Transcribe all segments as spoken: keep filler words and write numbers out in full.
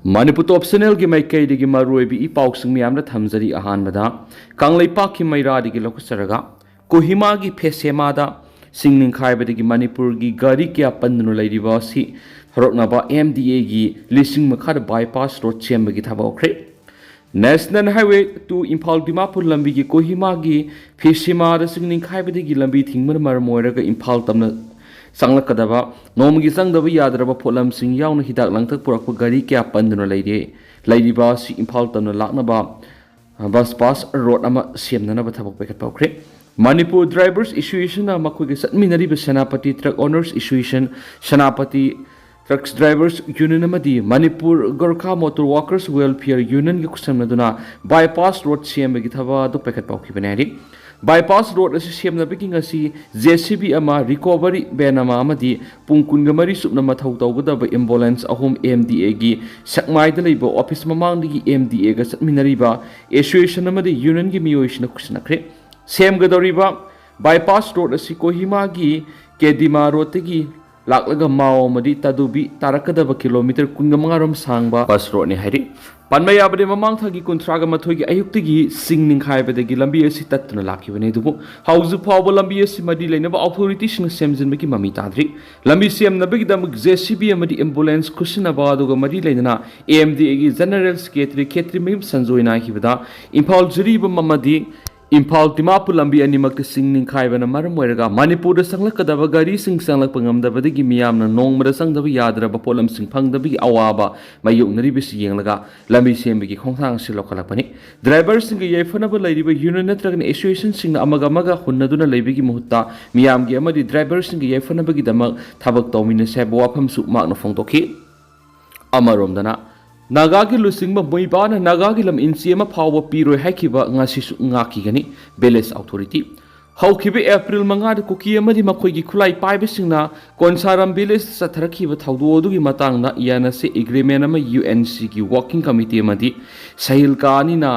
ꯃꯅꯤꯄꯨꯔ ꯇꯣꯞ ꯆꯦꯅꯦꯜꯒꯤ ꯃꯥꯏꯀꯩꯗꯒꯤ ꯃꯔꯨꯑꯣꯏꯕ ꯏ ꯄꯥꯎꯁꯤꯡ ꯃꯌꯥꯝꯗ ꯊꯝꯖꯔꯤ꯫ ꯑꯍꯥꯟꯕꯗ ꯀꯪꯂꯩꯄꯥꯛꯀꯤ ꯃꯩꯔꯥꯗꯒꯤ ꯂꯧꯈꯠꯆꯔꯒ, ꯀꯣꯍꯤꯃꯥꯒꯤ ꯐꯦꯁꯦꯃꯥꯗ ꯁꯤꯡ ꯅꯤꯡꯈꯥꯏꯕꯗꯒꯤ ꯃꯅꯤꯄꯨꯔꯒꯤ ꯒꯥꯔꯤ ꯀꯌꯥ ꯄꯟꯗꯨꯅ ꯂꯩꯔꯤꯕ ꯑꯁꯤ ꯊꯣꯔꯛꯅꯕ ꯑꯦꯝ ꯗꯤ ꯑꯦꯒꯤ ꯂꯤꯁꯤꯡ ꯃꯈꯥꯗ ꯕꯥꯏꯄꯥꯁ ꯔꯣꯗ ꯁꯦꯝꯕꯒꯤ ꯊꯕꯛ ꯍꯧꯈ꯭ꯔꯦ꯫ National highway two Imphal Dimapur ꯂꯝꯕꯤꯒꯤ ꯀꯣꯍꯤꯃꯥꯒꯤ ꯐꯦꯁꯦꯃꯥꯗ ꯁꯤꯡ ꯅꯤꯡꯈꯥꯏꯕꯗꯒꯤ ꯂꯝꯕꯤ ꯊꯤꯡꯕꯅ ꯃꯔꯝ ꯑꯣꯏꯔꯒ ꯏꯝꯐꯥꯜ ꯇꯝꯅ ꯆꯪꯂꯛꯀꯗꯕ ꯅꯣꯡꯃꯒꯤ ꯆꯪꯗꯕ ꯌꯥꯗ꯭ꯔꯕ ꯄꯣꯠꯂꯝꯁꯤꯡ ꯌꯥꯎꯅ ꯍꯤꯗꯥꯛ ꯂꯥꯡꯊꯛ ꯄꯨꯔꯛꯄ ꯒꯥꯔꯤ ꯀꯌꯥ ꯄꯟꯗꯨꯅ ꯂꯩꯔꯦ꯫ ꯂꯩꯔꯤꯕ ꯑꯁꯤ ꯏꯝꯐꯥꯜ ꯇꯝꯅ ꯂꯥꯛꯅꯕ ꯕꯥꯏꯄꯥꯁ ꯔꯣꯗ ꯑꯃ ꯁꯦꯝꯅꯅꯕ ꯊꯕꯛ ꯄꯥꯏꯈꯠꯄ ꯍꯧꯈ꯭ꯔꯦ꯫ ꯃꯅꯤꯄꯨꯔ ꯗ꯭ꯔꯥꯏꯚꯔꯁ ꯑꯦꯁꯣꯁꯤꯌꯦꯁꯟꯅ ꯃꯈꯣꯏꯒ ꯆꯠꯃꯤꯟꯅꯔꯤꯕ Senapati truck owners association, Senapati trucks drivers union ꯑꯃꯗꯤ Manipur Gorkha motor workers welfare ꯌꯨꯅꯤꯌꯟꯒ ꯈꯨꯠꯁꯝꯅꯗꯨꯅ ꯕꯥꯏꯄꯥꯁ ꯔꯣꯗ ꯁꯦꯝꯕꯒꯤ ꯊꯕꯛ ꯑꯗꯨ ꯄꯥꯏꯈꯠꯄ ꯍꯧꯈꯤꯕꯅꯤ ꯍꯥꯏꯔꯤ꯫ ꯕꯥꯏꯄꯥꯁ ꯔꯣꯗ ꯑꯁꯤ ꯁꯦꯝꯅꯕꯒꯤ ꯉꯁꯤ ꯖꯦ ꯁꯤ ꯕꯤ ꯑꯃ, ꯔꯤꯀꯣꯚꯔꯤ ꯚꯦꯟ ꯑꯃ ꯑꯃꯗꯤ ꯄꯨꯡ ꯀꯨꯟꯒ ꯃꯔꯤ ꯆꯨꯞꯅ ꯃꯊꯧ ꯇꯧꯒꯗꯕ ꯑꯦꯝꯕꯨꯂꯦꯟꯁ ꯑꯍꯨꯝ ꯑꯦꯝ ꯗꯤ ꯑꯦꯒꯤ ꯁꯦꯛꯃꯥꯏꯗ ꯂꯩꯕ ꯑꯣꯐꯤꯁ ꯃꯃꯥꯡꯗꯒꯤ ꯑꯦꯝ ꯗꯤ ꯑꯦꯒ ꯆꯠꯃꯤꯟꯅꯔꯤꯕ ꯑꯦꯁꯣꯁꯤꯌꯦꯁꯟ ꯑꯃꯗꯤ ꯌꯨꯅꯤꯌꯟꯒꯤ ꯃꯤꯑꯣꯏꯁꯤꯡꯅ ꯈꯨꯠꯁꯤꯟꯅꯈ꯭ꯔꯦ꯫ ꯁꯦꯝꯒꯗꯧꯔꯤꯕ ꯕꯥꯏꯄꯥꯁ ꯔꯣꯗ ꯑꯁꯤ ꯀꯣꯍꯤꯃꯥꯒꯤ ꯀꯦꯗꯤꯃꯥ ꯔꯣꯗꯇꯒꯤ ꯂꯥꯛꯂꯒ ꯃꯥꯎ ꯑꯃꯗꯤ ꯇꯥꯗꯨꯕꯤ ꯇꯥꯔꯛꯀꯗꯕ ꯀꯤꯂꯣꯃꯤꯇꯔ ꯀꯨꯟꯒ ꯃꯉꯥ ꯔꯣꯝ ꯁꯥꯡꯕ ꯕꯁ ꯔꯣꯗꯅꯤ ꯍꯥꯏꯔꯤ꯫ ꯄꯟꯕ ꯌꯥꯕꯗꯤ, ꯃꯃꯥꯡ ꯊꯥꯒꯤ ꯀꯨꯟꯊ꯭ꯔꯥꯒ ꯃꯥꯊꯣꯏꯒꯤ ꯑꯌꯨꯛꯇꯒꯤ ꯁꯤꯡ ꯅꯤꯡꯈꯥꯏꯕꯗꯒꯤ ꯂꯝꯕꯤ ꯑꯁꯤ ꯇꯠꯇꯨꯅ ꯂꯥꯛꯈꯤꯕꯅꯤ꯫ ꯑꯗꯨꯕꯨ ꯍꯧꯖꯤꯛ ꯐꯥꯎꯕ ꯂꯝꯕꯤ ꯑꯁꯤ ꯃꯔꯤ ꯂꯩꯅꯕ ꯑꯣꯊꯣꯔꯤꯇꯤꯁꯤꯡꯅ ꯁꯦꯝꯖꯤꯟꯕꯒꯤ ꯃꯃꯤ ꯇꯥꯗ꯭ꯔꯤ꯫ ꯂꯝꯕꯤ ꯁꯦꯝꯅꯕꯒꯤꯗꯃꯛ ꯖꯦ ꯁꯤ ꯕꯤ ꯑꯃꯗꯤ ꯑꯦꯝꯕꯨꯂꯦꯟꯁ ꯈꯨꯠꯁꯤꯟꯅꯕ ꯑꯗꯨꯒ ꯃꯔꯤ ꯂꯩꯅꯅ ꯑꯦꯝ ꯗꯤ ꯑꯦꯒꯤ ꯖꯦꯅꯔꯦꯜ ꯁꯦꯀ꯭ꯔꯦꯇꯔꯤ ꯈꯦꯇ꯭ꯔꯤꯃꯌꯨꯝ ꯁꯟꯖꯣꯏꯅ ꯍꯥꯏꯈꯤꯕꯗ, ꯏꯝꯐꯥꯜ ꯖꯤꯔꯤꯕꯥꯝ ꯑꯃꯗꯤ ꯏꯝꯐꯥꯜ ꯗꯤꯃꯥꯄꯨꯔ ꯂꯝꯕꯤ ꯑꯅꯤꯃꯛꯇ ꯁꯤꯡ ꯅꯤꯡꯈꯥꯏꯕꯅ ꯃꯔꯝ ꯑꯣꯏꯔꯒ ꯃꯅꯤꯄꯨꯔꯗ ꯆꯪꯂꯛꯀꯗꯕ ꯒꯥꯔꯤꯁꯤꯡ ꯆꯪꯂꯛꯄ ꯉꯝꯗꯕꯗꯒꯤ ꯃꯤꯌꯥꯝꯅ ꯅꯣꯡꯃꯗ ꯆꯪꯗꯕ ꯌꯥꯗ꯭ꯔꯕ ꯄꯣꯠꯂꯝꯁꯤꯡ ꯐꯪꯗꯕꯒꯤ ꯑꯋꯥꯕ ꯃꯥꯌꯣꯛꯅꯔꯤꯕꯁꯤ ꯌꯦꯡꯂꯒ ꯂꯝꯕꯤ ꯁꯦꯝꯕꯒꯤ ꯈꯣꯡꯊꯥꯡ ꯑꯁꯤ ꯂꯧꯈꯠꯂꯛꯄꯅꯤ꯫ ꯗ꯭ꯔꯥꯏꯚꯔꯁꯤꯡꯒ ꯌꯥꯏꯐꯅꯕ ꯂꯩꯔꯤꯕ ꯌꯨꯅꯤꯌꯟ ꯅꯠꯇ꯭ꯔꯒꯅ ꯑꯦꯁꯣꯁꯤꯌꯦꯁꯟꯁꯤꯡꯅ ꯑꯃꯒ ꯑꯃꯒ ꯍꯨꯟꯅꯗꯨꯅ ꯂꯩꯕꯒꯤ ꯃꯍꯨꯠꯇ ꯃꯤꯌꯥꯝꯒꯤ ꯑꯃꯗꯤ ꯗ꯭ꯔꯥꯏꯚꯔꯁꯤꯡꯒꯤ ꯌꯥꯏꯐꯅꯕꯒꯤꯗꯃꯛ ꯊꯕꯛ ꯇꯧꯃꯤꯟꯅꯁꯤ ꯍꯥꯏꯕ ꯋꯥꯐꯝꯁꯨ ꯃꯍꯥꯛꯅ ꯐꯣꯡꯗꯣꯛꯈꯤ꯫ ꯑꯃꯔꯣꯝꯗꯅ, ꯅꯥꯒꯥꯒꯤ ꯂꯨꯆꯤꯡꯕ ꯃꯨꯏꯕꯥꯅ ꯅꯥꯒꯥꯒꯤ ꯂꯝ ꯏꯟꯆꯤ ꯑꯃ ꯐꯥꯎꯕ ꯄꯤꯔꯣꯏ ꯍꯥꯏꯈꯤꯕ ꯉꯁꯤꯁꯨ ꯉꯥꯛꯈꯤꯒꯅꯤ꯫ Village authority. ꯍꯧꯈꯤꯕ ꯑꯦꯄ꯭ꯔꯤꯜ ꯃꯉꯥꯗ ꯀꯨꯀꯤ ꯑꯃꯗꯤ ꯃꯈꯣꯏꯒꯤ ꯈꯨꯠꯂꯥꯏ ꯄꯥꯏꯕꯁꯤꯡꯅ ꯀꯣꯟꯁꯥꯔꯝ ꯚꯤꯂꯦꯖꯇ ꯆꯠꯊꯔꯛꯈꯤꯕ ꯊꯧꯗꯣꯛ ꯑꯗꯨꯒꯤ ꯃꯇꯥꯡꯗ ꯌꯥꯅꯁꯦ ꯑꯦꯒ꯭ꯔꯤꯃꯦꯟ ꯑꯃ ꯌꯨ ꯑꯦꯟ ꯁꯤꯒꯤ ꯋꯥꯔꯀꯤꯡ ꯀꯃꯤꯇꯤ ꯑꯃꯗꯤ ꯁꯍꯤꯜ ꯀꯥꯅꯤꯅ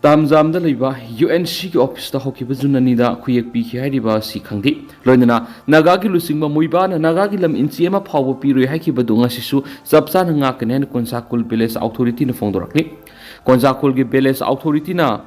ꯇꯥꯝꯖꯥꯝꯗ ꯂꯩꯕ ꯌꯨ ꯑꯦꯟ ꯁꯤꯒꯤ ꯑꯣꯐꯤꯁꯇ ꯍꯧꯈꯤꯕ ꯖꯨꯟ ꯑꯅꯤꯗ ꯈꯨꯌꯦꯛ ꯄꯤꯈꯤ ꯍꯥꯏꯔꯤꯕ ꯑꯁꯤ ꯈꯪꯗꯦ꯫ ꯂꯣꯏꯅꯅ ꯅꯥꯒꯥꯒꯤ ꯂꯨꯆꯤꯡꯕ ꯃꯨꯏꯕꯥꯅ ꯅꯥꯒꯥꯒꯤ ꯂꯝ ꯏꯟꯆꯤ ꯑꯃ ꯐꯥꯎꯕ ꯄꯤꯔꯣꯏ ꯍꯥꯏꯈꯤꯕꯗꯨ ꯉꯁꯤꯁꯨ ꯆꯞ ꯆꯥꯅ ꯉꯥꯛꯀꯅꯤ ꯍꯥꯏꯅ ꯀꯣꯟꯁꯥꯀꯨꯜ ꯚꯤꯂꯦꯖ ꯑꯣꯊꯣꯔꯤꯇꯤꯅ ꯐꯣꯡꯗꯣꯔꯛꯂꯤ꯫ ꯀꯣꯟꯁꯥꯀꯨꯜꯒꯤ ꯚꯤꯂꯦꯖ ꯑꯣꯊꯣꯔꯤꯇꯤꯅ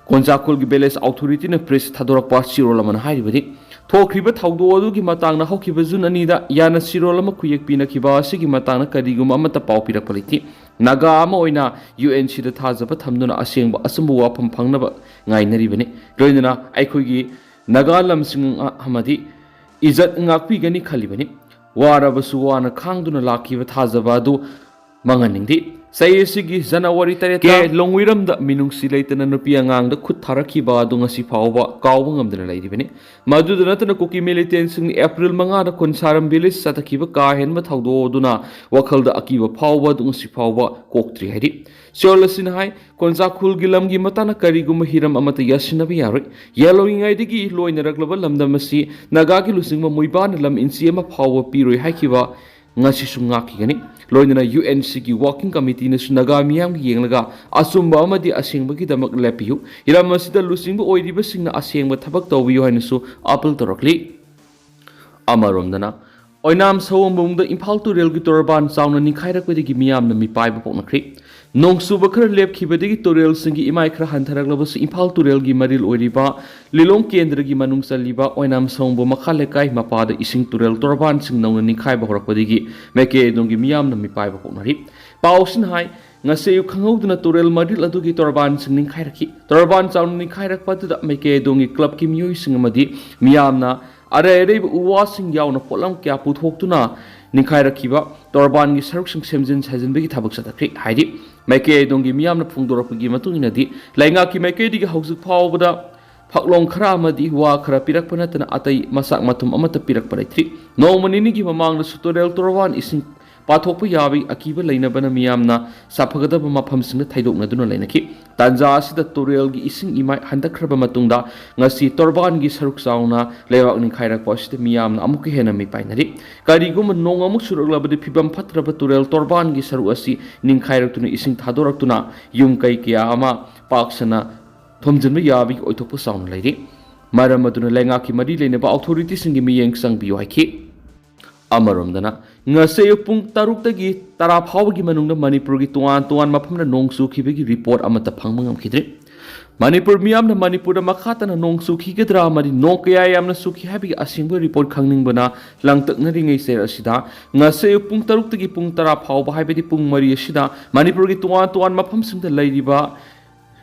ꯀꯣꯟꯖꯥꯈꯨꯜꯒꯤ ꯚꯤꯂꯦꯖ ꯑꯣꯊꯣꯔꯤꯇꯤꯅ ꯄ꯭ꯔꯦꯁ ꯊꯥꯗꯣꯔꯛꯄ ꯆꯦꯔꯣꯜ ꯑꯃꯅ ꯍꯥꯏꯔꯤꯕꯗꯤ, ꯊꯣꯛꯈ꯭ꯔꯤꯕ ꯊꯧꯗꯣꯛ ꯑꯗꯨꯒꯤ ꯃꯇꯥꯡꯗ ꯍꯧꯈꯤꯕ ꯖꯨꯟ ꯑꯅꯤꯗ ꯌꯥꯅ ꯆꯦꯔꯣꯜ ꯑꯃ ꯈꯨꯌꯦꯛ ꯄꯤꯅꯈꯤꯕ ꯑꯁꯤꯒꯤ ꯃꯇꯥꯡꯗ ꯀꯔꯤꯒꯨꯝꯕ ꯑꯃꯠꯇ ꯄꯥꯎ ꯄꯤꯔꯛꯄ ꯂꯩꯇꯦ꯫ ꯅꯥꯒꯥ ꯑꯃ ꯑꯣꯏꯅ ꯌꯨ ꯑꯦꯟ ꯁꯤꯗ ꯊꯥꯖꯕ ꯊꯝꯗꯨꯅ ꯑꯁꯦꯡꯕ ꯑꯆꯨꯝꯕ ꯋꯥꯐꯝ ꯐꯪꯅꯕ ꯉꯥꯏꯅꯔꯤꯕꯅꯤ꯫ ꯂꯣꯏꯅꯅ ꯑꯩꯈꯣꯏꯒꯤ ꯅꯥꯒꯥ ꯂꯝꯁꯤꯡ ꯑꯃꯗꯤ ꯏꯖꯠ ꯉꯥꯛꯄꯤꯒꯅꯤ ꯈꯜꯂꯤꯕꯅꯤ꯫ ꯋꯥꯔꯕꯁꯨ ꯋꯥꯅ ꯈꯥꯡꯗꯨꯅ ꯂꯥꯛꯈꯤꯕ ꯊꯥꯖꯕ ꯑꯗꯨ ꯃꯥꯡꯍꯟꯅꯤꯡꯗꯦ꯫ ꯆꯍꯤ ꯑꯁꯤꯒꯤ ꯖꯅꯋꯥꯔꯤ ꯇꯔꯦꯠꯇ ꯀꯦ ꯂꯣꯡꯋꯤꯔꯝꯗ ꯃꯤꯅꯨꯡꯁꯤ ꯂꯩꯇꯅ ꯅꯨꯄꯤ ꯑꯉꯥꯡꯗ ꯈꯨꯠ ꯊꯥꯔꯛꯈꯤꯕ ꯑꯗꯨ ꯉꯁꯤ ꯐꯥꯎꯕ ꯀꯥꯎꯕ ꯉꯝꯗꯅ ꯂꯩꯔꯤꯕꯅꯤ꯫ ꯃꯗꯨꯗ ꯅꯠꯇꯅ ꯀꯨꯀꯤ ꯃꯤꯂꯤꯇꯦꯟꯁꯤꯡꯅ ꯑꯦꯄ꯭ꯔꯤꯜ ꯃꯉꯥꯗ ꯈꯨꯟꯁꯥꯔꯝ ꯚꯤꯂꯦꯖ ꯆꯠꯊꯈꯤꯕ ꯀꯥ ꯍꯦꯟꯕ ꯊꯧꯗꯣꯛ ꯑꯗꯨꯅ ꯋꯥꯈꯜꯗ ꯑꯀꯤꯕ ꯐꯥꯎꯕ ꯑꯗꯨ ꯉꯁꯤ ꯐꯥꯎꯕ ꯀꯣꯛꯇ꯭ꯔꯤ ꯍꯥꯏꯔꯤ꯫ ꯆꯦꯔꯣꯜ ꯑꯁꯤꯅ ꯍꯥꯏ, ꯀꯣꯟꯖꯥꯈꯨꯜꯒꯤ ꯂꯝꯒꯤ ꯃꯇꯥꯡꯗ ꯀꯔꯤꯒꯨꯝꯕ ꯍꯤꯔꯝ ꯑꯃꯠꯇ ꯌꯥꯁꯤꯟꯅꯕ ꯌꯥꯔꯣꯏ꯫ ꯌꯦꯜꯂꯣꯉꯤꯉꯩꯗꯒꯤ ꯂꯣꯏꯅꯔꯛꯂꯕ ꯂꯝꯗꯝ ꯑꯁꯤ ꯅꯥꯒꯥꯒꯤ ꯂꯨꯆꯤꯡꯕ ꯃꯨꯏꯕꯥꯅ ꯂꯝ ꯏꯟꯆꯤ ꯑꯃ ꯐꯥꯎꯕ ꯄꯤꯔꯣꯏ ꯍꯥꯏꯈꯤꯕ ꯉꯁꯤꯁꯨ ꯉꯥꯛꯈꯤꯒꯅꯤ꯫ ꯂꯣꯏꯅꯅ ꯌꯨ ꯑꯦꯟ ꯁꯤꯒꯤ ꯋꯥꯔꯀꯤꯡ ꯀꯃꯤꯇꯤꯅꯁꯨ ꯅꯥꯒꯥ ꯃꯤꯌꯥꯝꯒꯤ ꯌꯦꯡꯂꯒ ꯑꯆꯨꯝꯕ ꯑꯃꯗꯤ ꯑꯁꯦꯡꯕꯒꯤꯗꯃꯛ ꯂꯦꯞꯄꯤꯌꯨ꯫ ꯍꯤꯔꯝ ꯑꯁꯤꯗ ꯂꯨꯆꯤꯡꯕ ꯑꯣꯏꯔꯤꯕꯁꯤꯡꯅ ꯑꯁꯦꯡꯕ ꯊꯕꯛ ꯇꯧꯕꯤꯌꯨ ꯍꯥꯏꯅꯁꯨ ꯑꯥꯄꯤꯜ ꯇꯧꯔꯛꯂꯤ꯫ ꯑꯃꯔꯣꯝꯗꯅ, ꯑꯣꯏꯅꯥꯝ ꯁꯑꯣꯝꯕꯨꯡꯗ ꯏꯝꯐꯥꯜ ꯇꯨꯔꯦꯜꯒꯤ ꯇꯣꯔꯕꯥꯟ ꯆꯥꯎꯅ ꯅꯤꯡꯈꯥꯏꯔꯛꯄꯗꯒꯤ ꯃꯤꯌꯥꯝꯅ ꯃꯤꯄꯥꯏꯕ ꯄꯣꯛꯅꯈ꯭ꯔꯤ꯫ ꯅꯣꯡ ꯆꯨꯕ ꯈꯔ ꯂꯦꯞꯈꯤꯕꯗꯒꯤ ꯇꯨꯔꯦꯜꯁꯤꯡꯒꯤ ꯏꯃꯥꯏ ꯈꯔ ꯍꯟꯊꯔꯛꯂꯕꯁꯨ ꯏꯝꯐꯥꯜ ꯇꯨꯔꯦꯜꯒꯤ ꯃꯔꯤꯜ ꯑꯣꯏꯔꯤꯕ ꯂꯤꯂꯣꯡ ꯀꯦꯟꯗ꯭ꯔꯒꯤ ꯃꯅꯨꯡ ꯆꯜꯂꯤꯕ ꯑꯣꯏꯅꯥꯝ ꯁꯑꯣꯝꯕꯨꯡ ꯃꯈꯥ ꯂꯩꯀꯥꯏ ꯃꯄꯥꯗ ꯏꯁꯤꯡ ꯇꯨꯔꯦꯜ ꯇꯣꯔꯕꯥꯟꯁꯤꯡ ꯅꯧꯅ ꯅꯤꯡꯈꯥꯏꯕ ꯍꯧꯔꯛꯄꯗꯒꯤ ꯃꯥꯏꯀꯩ ꯑꯗꯣꯝꯒꯤ ꯃꯤꯌꯥꯝꯅ ꯃꯤꯄꯥꯏꯕ ꯄꯣꯛꯅꯔꯤ꯫ ꯄꯥꯎꯁꯤꯅ ꯍꯥꯏ, ꯉꯁꯤ ꯑꯌꯨꯛ ꯈꯪꯍꯧꯗꯅ ꯇꯨꯔꯦꯜ ꯃꯔꯤꯜ ꯑꯗꯨꯒꯤ ꯇꯣꯔꯕꯥꯟꯁꯤꯡ ꯅꯤꯡꯈꯥꯏꯔꯛꯈꯤ꯫ ꯇꯣꯔꯕꯥꯟ ꯆꯥꯎꯅ ꯅꯤꯡꯈꯥꯏꯔꯛꯄ ꯑꯗꯨꯗ ꯃꯥꯏꯀꯩ ꯑꯗꯣꯝꯒꯤ ꯀ꯭ꯂꯕꯀꯤ ꯃꯤꯑꯣꯏꯁꯤꯡ ꯑꯃꯗꯤ ꯃꯤꯌꯥꯝꯅ ꯑꯔꯩ ꯑꯔꯩꯕ ꯎ ꯋꯥꯁꯤꯡ ꯌꯥꯎꯅ ꯄꯣꯠꯂꯝ ꯀꯌꯥ ꯄꯨꯊꯣꯛꯇꯨꯅ ꯅꯤꯡꯈꯥꯏꯔꯛꯈꯤꯕ ꯇꯣꯔꯕꯥꯟꯒꯤ ꯁꯔꯨꯛꯁꯤꯡ ꯁꯦꯝꯖꯤꯟ ꯁꯥꯖꯤꯟꯕꯒꯤ ꯊꯕꯛ ꯆꯠꯊꯈ꯭ꯔꯤ ꯍꯥꯏꯔꯤ꯫ ꯃꯥꯏꯀꯩ ꯑꯗꯣꯝꯒꯤ ꯃꯤꯌꯥꯝꯅ ꯐꯣꯡꯗꯣꯔꯛꯄꯒꯤ ꯃꯇꯨꯡ ꯏꯟꯅꯗꯤ, ꯂꯩꯉꯥꯛꯀꯤ ꯃꯥꯏꯀꯩꯗꯒꯤ ꯍꯧꯖꯤꯛ ꯐꯥꯎꯕꯗ ꯐꯛꯂꯣꯡ ꯈꯔ ꯑꯃꯗꯤ ꯋꯥ ꯈꯔ ꯄꯤꯔꯛꯄ ꯅꯠꯇꯅ ꯑꯇꯩ ꯃꯆꯥꯛ ꯃꯊꯨꯝ ꯑꯃꯠꯇ ꯄꯤꯔꯛꯄ ꯂꯩꯇ꯭ꯔꯤ꯫ ꯅꯣꯡꯃ ꯅꯤꯅꯤꯒꯤ ꯃꯃꯥꯡꯗꯁꯨ ꯇꯨꯔꯦꯜ ꯇꯣꯔꯕꯥꯟ ꯏꯁꯤꯡ ꯄꯥꯊꯣꯛꯄ ꯌꯥꯕꯒꯤ ꯑꯀꯤꯕ ꯂꯩꯅꯕꯅ ꯃꯤꯌꯥꯝꯅ ꯁꯥꯐꯒꯗꯕ ꯃꯐꯝꯁꯤꯡꯗ ꯊꯩꯗꯣꯛꯅꯗꯨꯅ ꯂꯩꯅꯈꯤ꯫ ꯇꯥꯟꯖꯥ ꯑꯁꯤꯗ ꯇꯨꯔꯦꯜꯒꯤ ꯏꯁꯤꯡ ꯏꯃꯥꯏ ꯍꯟꯊꯈ꯭ꯔꯕ ꯃꯇꯨꯡꯗ ꯉꯁꯤ ꯇꯣꯔꯕꯥꯟꯒꯤ ꯁꯔꯨꯛ ꯆꯥꯎꯅ ꯂꯩꯕꯥꯛ ꯅꯤꯡꯈꯥꯏꯔꯛꯄ ꯑꯁꯤꯗ ꯃꯤꯌꯥꯝꯅ ꯑꯃꯨꯛꯀ ꯍꯦꯟꯅ ꯃꯤꯄꯥꯏꯅꯔꯤ꯫ ꯀꯔꯤꯒꯨꯝꯕ ꯅꯣꯡ ꯑꯃꯨꯛ ꯆꯨꯔꯛꯂꯕꯗꯤ ꯐꯤꯕꯝ ꯐꯠꯇ꯭ꯔꯕ ꯇꯨꯔꯦꯜ ꯇꯣꯔꯕꯥꯟꯒꯤ ꯁꯔꯨꯛ ꯑꯁꯤ ꯅꯤꯡꯈꯥꯏꯔꯛꯇꯨꯅ ꯏꯁꯤꯡ ꯊꯥꯗꯣꯔꯛꯇꯨꯅ ꯌꯨꯝ ꯀꯩ ꯀꯌꯥ ꯑꯃ ꯄꯥꯛ ꯁꯟꯅ ꯊꯣꯝꯖꯤꯟꯕ ꯌꯥꯕꯒꯤ ꯑꯣꯏꯊꯣꯛꯄ ꯆꯥꯎꯅ ꯂꯩꯔꯤ꯫ ꯃꯔꯝ ꯑꯗꯨꯅ ꯂꯩꯉꯥꯛꯀꯤ ꯃꯔꯤ ꯂꯩꯅꯕ ꯑꯣꯊꯣꯔꯤꯇꯤꯁꯤꯡꯒꯤ ꯃꯤꯠꯌꯦꯡ ꯆꯪꯕꯤꯌꯨ ꯍꯥꯏꯈꯤ꯫ ꯑꯃꯔꯣꯝꯗꯅ, ꯉꯁꯤ ꯑꯌꯨꯛ ꯄꯨꯡ ꯇꯔꯨꯛꯇꯒꯤ ꯇꯔꯥ ꯐꯥꯎꯕꯒꯤ ꯃꯅꯨꯡꯗ ꯃꯅꯤꯄꯨꯔꯒꯤ ꯇꯣꯉꯥꯟ ꯇꯣꯉꯥꯟꯕ ꯃꯐꯝꯗ ꯅꯣꯡ ꯆꯨꯈꯤꯕꯒꯤ ꯔꯤꯄꯣꯔꯠ ꯑꯃꯠꯇ ꯐꯪꯕ ꯉꯝꯈꯤꯗ꯭ꯔꯤ꯫ ꯃꯅꯤꯄꯨꯔ ꯃꯤꯌꯥꯝꯅ ꯃꯅꯤꯄꯨꯔꯗ ꯃꯈꯥ ꯇꯥꯅ ꯅꯣꯡ ꯆꯨꯈꯤꯒꯗ꯭ꯔꯥ ꯑꯃꯗꯤ ꯅꯣꯡ ꯀꯌꯥ ꯌꯥꯝꯅ ꯆꯨꯈꯤ ꯍꯥꯏꯕꯒꯤ ꯑꯁꯦꯡꯕ ꯔꯤꯄꯣꯔꯠ ꯈꯪꯅꯤꯡꯕꯅ ꯂꯥꯡꯇꯛꯅꯔꯤꯉꯩ ꯆꯩꯔ ꯑꯁꯤꯗ ꯉꯁꯤ ꯑꯌꯨꯛ ꯄꯨꯡ ꯇꯔꯨꯛꯇꯒꯤ ꯄꯨꯡ ꯇꯔꯥ ꯐꯥꯎꯕ, ꯍꯥꯏꯕꯗꯤ ꯄꯨꯡ ꯃꯔꯤ ꯑꯁꯤꯗ ꯃꯅꯤꯄꯨꯔꯒꯤ ꯇꯣꯉꯥꯟ ꯇꯣꯉꯥꯟꯕ ꯃꯐꯝꯁꯤꯡꯗ ꯂꯩꯔꯤꯕ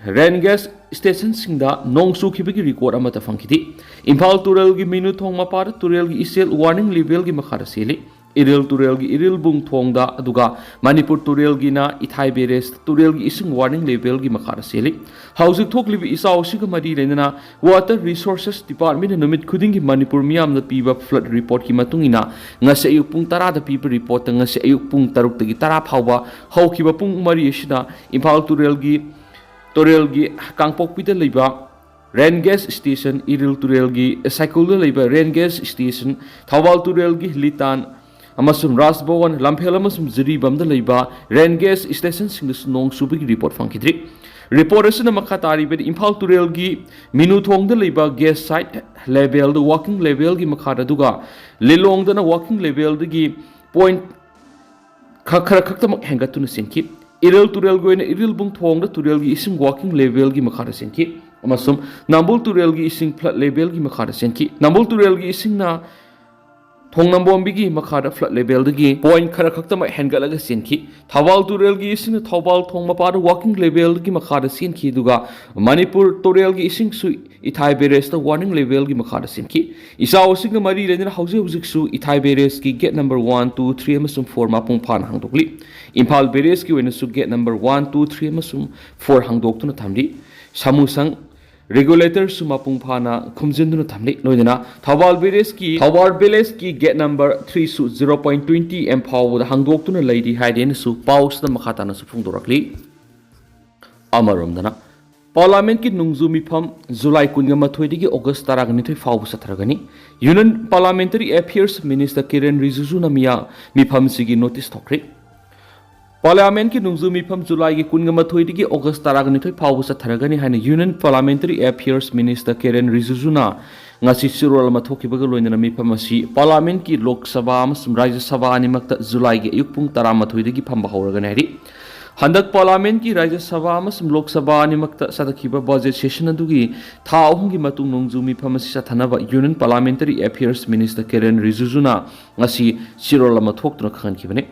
ꯔꯦꯟ ꯒꯦꯖ ꯁ꯭ꯇꯦꯁꯟꯁꯤꯡꯗ ꯅꯣꯡ ꯆꯨꯈꯤꯕꯒꯤ ꯔꯤꯀꯣꯔꯠ ꯑꯃꯠꯇ ꯐꯪꯈꯤꯗꯦ꯫ ꯏꯝꯐꯥꯜ ꯇꯨꯔꯦꯜꯒꯤ ꯃꯤꯅꯨ ꯊꯣꯡ ꯃꯄꯥꯗ ꯇꯨꯔꯦꯜꯒꯤ ꯏꯆꯦꯜ ꯋꯥꯔꯅꯤꯡ ꯂꯦꯚꯦꯜꯒꯤ ꯃꯈꯥꯗ ꯆꯦꯜꯂꯤ꯫ ꯏꯔꯤꯜ ꯇꯨꯔꯦꯜꯒꯤ ꯏꯔꯤꯜꯕꯨꯡ ꯊꯣꯡꯗ, ꯑꯗꯨꯒ ꯃꯅꯤꯄꯨꯔ ꯇꯨꯔꯦꯜꯒꯤꯅ ꯏꯊꯥꯏ ꯕꯦꯔꯦꯖ ꯇꯨꯔꯦꯜꯒꯤ ꯏꯁꯤꯡ ꯋꯥꯔꯅꯤꯡ ꯂꯦꯚꯦꯜꯒꯤ ꯃꯈꯥꯗ ꯆꯦꯜꯂꯤ꯫ ꯍꯧꯖꯤꯛ ꯊꯣꯛꯂꯤꯕ ꯏꯆꯥꯎ ꯑꯁꯤꯒ ꯃꯔꯤ ꯂꯩꯅꯅ Water Resources Department ꯅ ꯅꯨꯃꯤꯠ ꯈꯨꯗꯤꯡꯒꯤ ꯃꯅꯤꯄꯨꯔ ꯃꯤꯌꯥꯝꯗ ꯄꯤꯕ ꯐ꯭ꯂꯠ ꯔꯤꯄꯣꯔꯠꯀꯤ ꯃꯇꯨꯡ ꯏꯟꯅ, ꯉꯁꯤ ꯑꯌꯨꯛ ꯄꯨꯡ ꯇꯔꯥꯗ ꯄꯤꯕ ꯔꯤꯄꯣꯔꯠꯇ ꯉꯁꯤ ꯑꯌꯨꯛ ꯄꯨꯡ ꯇꯔꯨꯛꯇꯒꯤ ꯇꯔꯥ ꯐꯥꯎꯕ ꯍꯧꯈꯤꯕ ꯄꯨꯡ ꯃꯔꯤ ꯑꯁꯤꯗ ꯏꯝꯐꯥꯜ ꯇꯨꯔꯦꯜꯒꯤ ꯇꯨꯔꯦꯜꯒꯤ ꯀꯥꯡꯄꯣꯛꯄꯤꯗ ꯂꯩꯕ ꯔꯦꯟ ꯒꯦꯖ ꯁ꯭ꯇꯦꯁꯟ, ꯏꯔꯤꯜ ꯇꯨꯔꯦꯜꯒꯤ ꯁꯥꯏꯀꯨꯜꯗ ꯂꯩꯕ ꯔꯦꯟ ꯒꯦꯖ ꯁ꯭ꯇꯦꯁꯟ, ꯊꯧꯕꯥꯜ ꯇꯨꯔꯦꯜꯒꯤ ꯂꯤꯇꯥꯟ ꯑꯃꯁꯨꯡ ꯔꯥꯖꯚꯋꯟ, ꯂꯝꯐꯦꯜ ꯑꯃꯁꯨꯡ ꯖꯤꯔꯤꯕꯥꯝꯗ ꯂꯩꯕ ꯔꯦꯟ ꯒꯦꯖ ꯁ꯭ꯇꯦꯁꯟꯁꯤꯡꯗꯁꯨ ꯅꯣꯡ ꯆꯨꯕꯒꯤ ꯔꯤꯄꯣꯔꯠ ꯐꯪꯈꯤꯗ꯭ꯔꯤ꯫ ꯔꯤꯄꯣꯔꯠ ꯑꯁꯤꯅ ꯃꯈꯥ ꯇꯥꯔꯤꯕꯗꯤ, ꯏꯝꯐꯥꯜ ꯇꯨꯔꯦꯜꯒꯤ ꯃꯤꯅꯨꯊꯣꯡꯗ ꯂꯩꯕ ꯒꯦꯖ ꯁꯥꯏꯠ ꯂꯦꯚꯦꯜꯗ ꯋꯥꯔꯀꯤꯡ ꯂꯦꯚꯦꯜꯒꯤ ꯃꯈꯥꯗ, ꯑꯗꯨꯒ ꯂꯤꯂꯣꯡꯗꯅ ꯋꯥꯔꯀꯤꯡ ꯂꯦꯚꯦꯜꯗꯒꯤ ꯄꯣꯏꯟꯠ ꯈ-, ꯈꯔ ꯈꯛꯇꯃꯛ ꯍꯦꯟꯒꯠꯇꯨꯅ ꯆꯦꯟꯈꯤ꯫ ꯏꯔꯤꯜ ꯇꯨꯔꯦꯜꯒꯤ ꯑꯣꯏꯅ ꯏꯔꯤꯜꯕꯨꯡ ꯊꯣꯡꯗ ꯇꯨꯔꯦꯜꯒꯤ ꯏꯁꯤꯡ ꯋꯥꯔꯀꯤꯡ ꯂꯦꯚꯦꯜꯒꯤ ꯃꯈꯥꯗ ꯆꯦꯟꯈꯤ, ꯑꯃꯁꯨꯡ ꯅꯝꯕꯨꯜ ꯇꯨꯔꯦꯜꯒꯤ ꯏꯁꯤꯡ ꯐ꯭ꯂꯠ ꯂꯦꯚꯦꯜꯒꯤ ꯃꯈꯥꯗ ꯆꯦꯟꯈꯤ꯫ ꯅꯝꯕꯨꯜ ꯇꯨꯔꯦꯜꯒꯤ ꯏꯁꯤꯡꯅ ꯊꯣꯡꯅꯝꯕꯣꯝꯕꯤꯒꯤ ꯃꯈꯥꯗ ꯐ꯭ꯂꯠ ꯂꯦꯚꯦꯜꯗꯒꯤ ꯄꯣꯏꯟꯠ ꯈꯔ ꯈꯛꯇꯃꯛ ꯍꯦꯟꯒꯠꯂꯒ ꯆꯦꯟꯈꯤ꯫ ꯊꯧꯕꯥꯜ ꯇꯨꯔꯦꯜꯒꯤ ꯏꯁꯤꯡꯅ ꯊꯧꯕꯥꯜ ꯊꯣꯡ ꯃꯄꯥꯗ ꯋꯥꯔꯀꯤꯡ ꯂꯦꯚꯦꯜꯒꯤ ꯃꯈꯥꯗ ꯆꯦꯟꯈꯤ, ꯑꯗꯨꯒ ꯃꯅꯤꯄꯨꯔ ꯇꯨꯔꯦꯜꯒꯤ ꯏꯁꯤꯡꯁꯨ ꯏꯊꯥꯏ ꯕꯦꯔꯦꯖꯇ ꯋꯥꯔꯅꯤꯡ ꯂꯦꯚꯦꯜꯒꯤ ꯃꯈꯥꯗ ꯆꯦꯟꯈꯤ꯫ ꯏꯆꯥꯎ ꯑꯁꯤꯒ ꯃꯔꯤ ꯂꯩꯅꯅ ꯍꯧꯖꯤꯛ ꯍꯧꯖꯤꯛꯁꯨ ꯏꯊꯥꯏ ꯕꯦꯔꯦꯖꯀꯤ gate number one, two, three ꯑꯃꯁꯨꯡ ꯐꯣꯔ ꯃꯄꯨꯡ ꯐꯥꯅ ꯍꯥꯡꯗꯣꯛꯂꯤ꯫ ꯏꯝꯐꯥꯜ ꯕꯦꯔꯦꯖꯀꯤ ꯑꯣꯏꯅꯁꯨ gate number one, two, three ꯑꯃꯁꯨꯡ ꯐꯣꯔ ꯍꯥꯡꯗꯣꯛꯇꯨꯅ ꯊꯝꯂꯤ꯫ ꯁꯥꯃꯨꯁꯪ, ꯔꯤꯒꯨꯂꯦꯇꯔꯁꯨ ꯃꯄꯨꯡ ꯐꯥꯅ ꯈꯨꯝꯖꯤꯟꯗꯨꯅ ꯊꯝꯂꯤ꯫ ꯂꯣꯏꯅꯅ ꯊꯧꯕꯥꯜ ꯚꯤꯂꯦꯖꯀꯤ ꯊꯧꯕꯥꯜ ꯚꯤꯂꯦꯖꯀꯤ ꯒꯦꯠ ꯅꯝꯕꯔ ꯊ꯭ꯔꯤꯁꯨ ꯖꯤꯔꯣ ꯄꯣꯏꯟꯠ ꯇ꯭ꯋꯦꯟꯇꯤ ꯑꯦꯝ ꯐꯥꯎꯕꯗ ꯍꯥꯡꯗꯣꯛꯇꯨꯅ ꯂꯩꯔꯤ ꯍꯥꯏꯗꯦꯅꯁꯨ ꯄꯥꯎꯁꯤꯗ ꯃꯈꯥ ꯇꯥꯅꯁꯨ ꯐꯣꯡꯗꯣꯔꯛꯂꯤ꯫ ꯑꯃꯔꯣꯝꯗꯅ ꯄꯥꯔꯂꯥꯃꯦꯟꯠꯀꯤ ꯅꯣꯡꯖꯨ ꯃꯤꯐꯝ ꯖꯨꯂꯥꯏ ꯀꯨꯟꯒ ꯃꯥꯊꯣꯏꯗꯒꯤ ꯑꯣꯒꯁ ꯇꯔꯥꯒ ꯅꯤꯊꯣꯏ ꯐꯥꯎꯕ ꯆꯠꯊꯔꯒꯅꯤ꯫ Union parliamentary affairs minister Kiren ꯔꯤꯖꯤꯖꯨꯅ ꯃꯤꯌꯥ ꯃꯤꯐꯝꯁꯤꯒꯤ ꯅꯣꯇꯤꯁ ꯊꯣꯛꯈ꯭ꯔꯤ꯫ ꯄꯥꯔꯂꯤꯌꯥꯃꯦꯟꯠꯀꯤ ꯅꯣꯡꯖꯨ ꯃꯤꯐꯝ ꯖꯨꯂꯥꯏꯒꯤ ꯀꯨꯟꯒ ꯃꯥꯊꯣꯏꯗꯒꯤ ꯑꯣꯒꯁ ꯇꯔꯥꯒ ꯅꯤꯊꯣꯏ ꯐꯥꯎꯕ ꯆꯠꯊꯔꯒꯅꯤ ꯍꯥꯏꯅ union parliamentary affairs minister Kiren ꯔꯤꯖꯤꯖꯨꯅ ꯉꯁꯤ ꯆꯦꯔꯣꯜ ꯑꯃ ꯊꯣꯛꯈꯤꯕꯒ ꯂꯣꯏꯅꯅ ꯃꯤꯐꯝ ꯑꯁꯤ ꯄꯥꯔꯂꯤꯌꯥꯃꯦꯟꯠꯀꯤ ꯂꯣꯛ ꯁꯚꯥ ꯑꯃꯁꯨꯡ ꯔꯥꯖ꯭ꯌ ꯁꯚꯥ ꯑꯅꯤꯃꯛꯇ ꯖꯨꯂꯥꯏꯒꯤ ꯑꯌꯨꯛ ꯄꯨꯡ ꯇꯔꯥꯃꯥꯊꯣꯏꯗꯒꯤ ꯐꯝꯕ ꯍꯧꯔꯒꯅꯤ ꯍꯥꯏꯔꯤ꯫ ꯍꯟꯗꯛ ꯄꯥꯔꯂꯤꯌꯥꯃꯦꯟꯠꯀꯤ ꯔꯥꯖ꯭ꯌ ꯁꯚꯥ ꯑꯃꯁꯨꯡ ꯂꯣꯛ ꯁꯚꯥ ꯑꯅꯤꯃꯛꯇ ꯆꯠꯊꯈꯤꯕ ꯕꯖꯦꯠ ꯁꯦꯁꯟ ꯑꯗꯨꯒꯤ ꯊꯥ ꯑꯍꯨꯝꯒꯤ ꯃꯇꯨꯡ ꯅꯣꯡꯖꯨ ꯃꯤꯐꯝ ꯑꯁꯤ ꯆꯠꯊꯅꯕ union parliamentary affairs minister Kiren ꯔꯤꯖꯤꯖꯨꯅ ꯉꯁꯤ ꯆꯦꯔꯣꯜ ꯑꯃ ꯊꯣꯛꯇꯨꯅ ꯈꯪꯍꯟꯈꯤꯕꯅꯤ꯫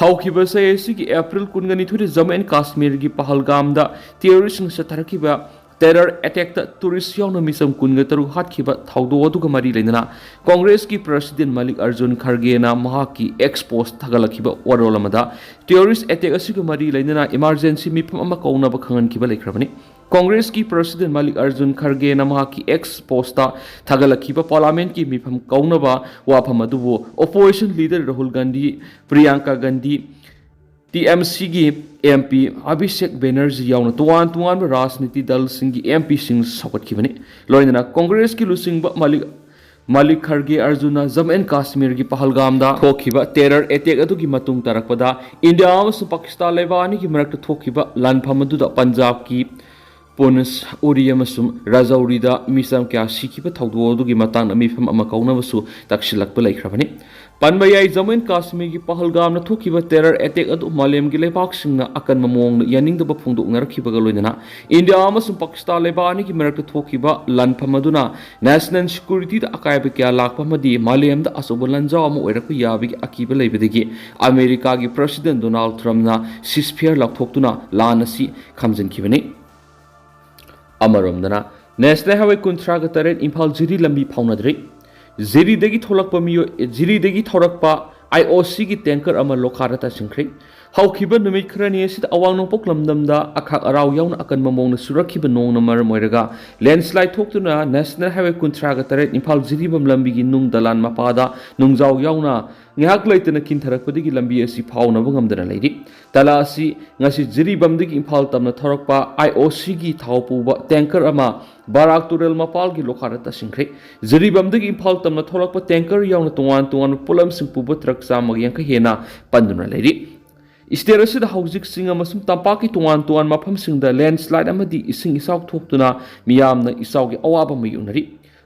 ꯍꯧꯈꯤꯕ ꯆꯍꯤ ꯑꯁꯤꯒꯤ ꯑꯦꯄ꯭ꯔꯤꯜ ꯀꯨꯟꯒ ꯅꯤꯊꯣꯏꯗ ꯖꯝꯃꯨ ꯑꯦꯟ ꯀꯥꯁꯃꯤꯔꯒꯤ ꯄꯍꯜꯒꯥꯝꯗ ꯇꯦꯔꯣꯔꯤꯁꯁꯤꯡꯅ ꯆꯠꯊꯔꯛꯈꯤꯕ ꯇꯦꯔꯔ ꯑꯦꯇꯦꯛꯇ ꯇꯨꯔꯤꯁ ꯌꯥꯎꯅ ꯃꯤꯆꯝ ꯀꯨꯟꯒ ꯇꯔꯨꯛ ꯍꯥꯠꯈꯤꯕ ꯊꯧꯗꯣꯛ ꯑꯗꯨꯒ ꯃꯔꯤ ꯂꯩꯅꯅ ꯀꯣꯡꯒ꯭ꯔꯦꯁꯀꯤ ꯄ꯭ꯔꯁꯤꯗꯦꯟꯠ ꯃꯜꯂꯤꯛ ꯑꯔꯖꯨꯟ ꯈꯔꯒꯦꯅ ꯃꯍꯥꯛꯀꯤ ꯑꯦꯛꯁ ꯄꯣꯁꯠ ꯊꯥꯒꯠꯂꯛꯈꯤꯕ ꯋꯥꯔꯣꯜ ꯑꯃꯗ ꯇꯦꯔꯣꯔꯤꯁ ꯑꯦꯇꯦꯛ ꯑꯁꯤꯒ ꯃꯔꯤ ꯂꯩꯅꯅ ꯏꯃꯥꯔꯖꯦꯟꯁꯤ ꯃꯤꯐꯝ ꯑꯃ ꯀꯧꯅꯕ ꯈꯪꯍꯟꯈꯤꯕ ꯂꯩꯈ꯭ꯔꯕꯅꯤ꯫ ꯀꯣꯡꯒ꯭ꯔꯦꯁꯀꯤ ꯄ꯭ꯔꯁꯤꯗꯦꯟꯠ ꯃꯜꯂꯤꯛ ꯑꯔꯖꯨꯟ ꯈꯔꯒꯦꯅ ꯃꯍꯥꯛꯀꯤ ꯑꯦꯛꯁ ꯄꯣꯁꯠꯇ ꯊꯥꯒꯠꯂꯛꯈꯤꯕ ꯄꯥꯔꯂꯤꯌꯥꯃꯦꯟꯠꯀꯤ ꯃꯤꯐꯝ ꯀꯧꯅꯕ ꯋꯥꯐꯝ ꯑꯗꯨꯕꯨ opposition leader Rahul Gandhi, Priyanka Gandhi, T M ꯁꯤꯒꯤ ꯑꯦꯝ ꯄꯤ ꯑꯚꯤꯁꯦꯛ ꯕꯦꯅꯔꯖꯤ ꯌꯥꯎꯅ ꯇꯣꯉꯥꯟ ꯇꯣꯉꯥꯟꯕ ꯔꯥꯖꯅꯤꯇꯤ ꯗꯜꯁꯤꯡꯒꯤ ꯑꯦꯝ ꯄꯤꯁꯤꯡ ꯁꯧꯒꯠꯈꯤꯕꯅꯤ꯫ ꯂꯣꯏꯅꯅ ꯀꯣꯡꯒ꯭ꯔꯦꯁꯀꯤ ꯂꯨꯆꯤꯡꯕ ꯃꯜꯂꯤꯛ ꯃꯜꯂꯤꯛ ꯈꯔꯒꯦ ꯑꯔꯖꯨꯟꯅ ꯖꯝꯃꯨ ꯑꯦꯟ ꯀꯥꯁꯃꯤꯔꯒꯤ ꯄꯍꯜꯒꯥꯝꯗ ꯊꯣꯛꯈꯤꯕ ꯇꯦꯔꯔ ꯑꯦꯇꯦꯛ ꯑꯗꯨꯒꯤ ꯃꯇꯨꯡ ꯇꯥꯔꯛꯄꯗ ꯏꯟꯗꯤꯌꯥ ꯑꯃꯁꯨꯡ ꯄꯥꯀꯤꯁꯇꯥꯟ ꯂꯩꯕꯥꯛ ꯑꯅꯤꯒꯤ ꯃꯔꯛꯇ ꯊꯣꯛꯈꯤꯕ ꯂꯥꯟꯐꯝ ꯑꯗꯨꯗ ꯄꯟꯖꯥꯕꯀꯤ ꯄꯨꯟꯁ, ꯎꯔꯤ ꯑꯃꯁꯨꯡ ꯔꯥꯖꯧꯔꯤꯗ ꯃꯤꯆꯝ ꯀꯌꯥ ꯁꯤꯈꯤꯕ ꯊꯧꯗꯣꯛ ꯑꯗꯨꯒꯤ ꯃꯇꯥꯡꯗ ꯃꯤꯐꯝ ꯑꯃ ꯀꯧꯅꯕꯁꯨ ꯇꯛꯁꯤꯜꯂꯛꯄ ꯂꯩꯈ꯭ꯔꯕꯅꯤ꯫ ꯄꯟꯕ ꯌꯥꯏ, ꯖꯝꯃꯨ ꯑꯦꯟ ꯀꯥꯁꯃꯤꯔꯒꯤ ꯄꯍꯜꯒꯥꯝꯗ ꯊꯣꯛꯈꯤꯕ ꯇꯦꯔꯔ ꯑꯦꯇꯦꯛ ꯑꯗꯨ ꯃꯥꯂꯦꯝꯒꯤ ꯂꯩꯕꯥꯛꯁꯤꯡꯅ ꯑꯀꯟꯕ ꯃꯑꯣꯡꯗ ꯌꯥꯅꯤꯡꯗꯕ ꯐꯣꯡꯗꯣꯛꯅꯔꯛꯈꯤꯕꯒ ꯂꯣꯏꯅꯅ ꯏꯟꯗꯤꯌꯥ ꯑꯃꯁꯨꯡ ꯄꯥꯀꯤꯁꯇꯥꯟ ꯂꯩꯕꯥꯛ ꯑꯅꯤꯒꯤ ꯃꯔꯛꯇ ꯊꯣꯛꯈꯤꯕ ꯂꯥꯟꯐꯝ ꯑꯗꯨꯅ ꯅꯦꯁꯅꯦꯜ ꯁꯦꯀ꯭ꯌꯨꯔꯤꯇꯤꯗ ꯑꯀꯥꯏꯕ ꯀꯌꯥ ꯂꯥꯛꯄ ꯑꯃꯗꯤ ꯃꯥꯂꯦꯝꯗ ꯑꯆꯧꯕ ꯂꯥꯟꯖꯥꯎ ꯑꯃ ꯑꯣꯏꯔꯛꯄ ꯌꯥꯕꯒꯤ ꯑꯀꯤꯕ ꯂꯩꯕꯗꯒꯤ ꯑꯃꯦꯔꯤꯀꯥꯒꯤ ꯄ꯭ꯔꯁꯤꯗꯦꯟꯠ ꯗꯣꯅꯥꯜꯗ ꯇ꯭ꯔꯝꯞꯅ ꯁꯤꯖꯐꯤꯌꯔ ꯂꯥꯎꯊꯣꯛꯇꯨꯅ ꯂꯥꯟ ꯑꯁꯤ ꯈꯥꯝꯖꯤꯟꯈꯤꯕꯅꯤ꯫ ꯑꯃꯔꯣꯝꯗꯅ ꯅꯦꯁꯅꯦꯜ ꯍꯥꯏꯋꯦ ꯀꯨꯟꯊ꯭ꯔꯥꯒ ꯇꯔꯦꯠ ꯏꯝꯐꯥꯜ ꯖꯤꯔꯤ ꯂꯝꯕꯤ ꯐꯥꯎꯅꯗ꯭ꯔꯤ꯫ ꯖꯤꯔꯤꯗꯒꯤ ꯊꯣꯛꯂꯛꯄ ꯃꯤꯑꯣꯏ, ꯖꯤꯔꯤꯗꯒꯤ ꯊꯧꯔꯛꯄ ꯑꯥꯏ ꯑꯣ ꯁꯤꯒꯤ ꯇꯦꯡꯀꯔ ꯑꯃ ꯂꯣꯈꯥꯗ ꯇꯥꯁꯤꯟꯈ꯭ꯔꯦ꯫ ꯍꯧꯈꯤꯕ ꯅꯨꯃꯤꯠ ꯈꯔꯅꯤ ꯑꯁꯤꯗ ꯑꯋꯥꯡ ꯅꯣꯡꯄꯣꯛ ꯂꯝꯗꯝꯗ ꯑꯈꯥꯛ ꯑꯔꯥꯎ ꯌꯥꯎꯅ ꯑꯀꯟꯕ ꯃꯑꯣꯡꯗ ꯆꯨꯔꯛꯈꯤꯕ ꯅꯣꯡꯅ ꯃꯔꯝ ꯑꯣꯏꯔꯒ ꯂꯦꯟꯁꯂꯥꯏꯠ ꯊꯣꯛꯇꯨꯅ ꯅꯦꯁꯅꯦꯜ ꯍꯥꯏꯋꯦ ꯀꯨꯟꯊ꯭ꯔꯥꯒ ꯇꯔꯦꯠ ꯏꯝꯐꯥꯜ ꯖꯤꯔꯤꯕꯥꯝ ꯂꯝꯕꯤꯒꯤ ꯅꯨꯡ ꯗꯂꯥꯟ ꯃꯄꯥꯗ ꯅꯨꯡꯖꯥꯎ ꯌꯥꯎꯅ ꯉꯥꯏꯍꯥꯛ ꯂꯩꯇꯅ ꯀꯤꯟꯊꯔꯛꯄꯗꯒꯤ ꯂꯝꯕꯤ ꯑꯁꯤ ꯐꯥꯎꯅꯕ ꯉꯝꯗꯅ ꯂꯩꯔꯤ꯫ ꯇꯂꯥ ꯑꯁꯤ ꯉꯁꯤ ꯖꯤꯔꯤꯕꯥꯝꯗꯒꯤ ꯏꯝꯐꯥꯜ ꯇꯝꯅ ꯊꯧꯔꯛꯄ ꯑꯥꯏ ꯑꯣ ꯁꯤꯒꯤ ꯊꯥꯎ ꯄꯨꯕ ꯇꯦꯡꯀꯔ ꯑꯃ ꯕꯥꯔꯥꯛ ꯇꯨꯔꯦꯜ ꯃꯄꯥꯜꯒꯤ ꯂꯣꯈꯥꯗ ꯇꯥꯁꯤꯟꯈ꯭ꯔꯦ꯫ ꯖꯤꯔꯤꯕꯥꯝꯗꯒꯤ ꯏꯝꯐꯥꯜ ꯇꯝꯅ ꯊꯣꯛꯂꯛꯄ ꯇꯦꯡꯀꯔ ꯌꯥꯎꯅ ꯇꯣꯉꯥꯟ ꯇꯣꯉꯥꯟꯕ ꯄꯣꯠꯂꯝꯁꯤꯡ ꯄꯨꯕ ꯇ꯭ꯔꯛ ꯆꯥꯝꯃꯒ ꯌꯥꯡꯈꯩ ꯍꯦꯟꯅ ꯄꯟꯗꯨꯅ ꯂꯩꯔꯤ꯫ ꯏꯁꯇꯦꯠ ꯑꯁꯤꯗ ꯍꯧꯖꯤꯛ ꯆꯤꯡ ꯑꯃꯁꯨꯡ ꯇꯝꯄꯥꯛꯀꯤ ꯇꯣꯉꯥꯟ ꯇꯣꯉꯥꯟꯕ ꯃꯐꯝꯁꯤꯡꯗ ꯂꯦꯟꯁꯂꯥꯏꯠ ꯑꯃꯗꯤ ꯏꯁꯤꯡ ꯏꯆꯥꯎ ꯊꯣꯛꯇꯨꯅ ꯃꯤꯌꯥꯝꯅ ꯏꯆꯥꯎꯒꯤ ꯑꯋꯥꯕ ꯃꯥꯌꯣꯛꯅꯔꯤ꯫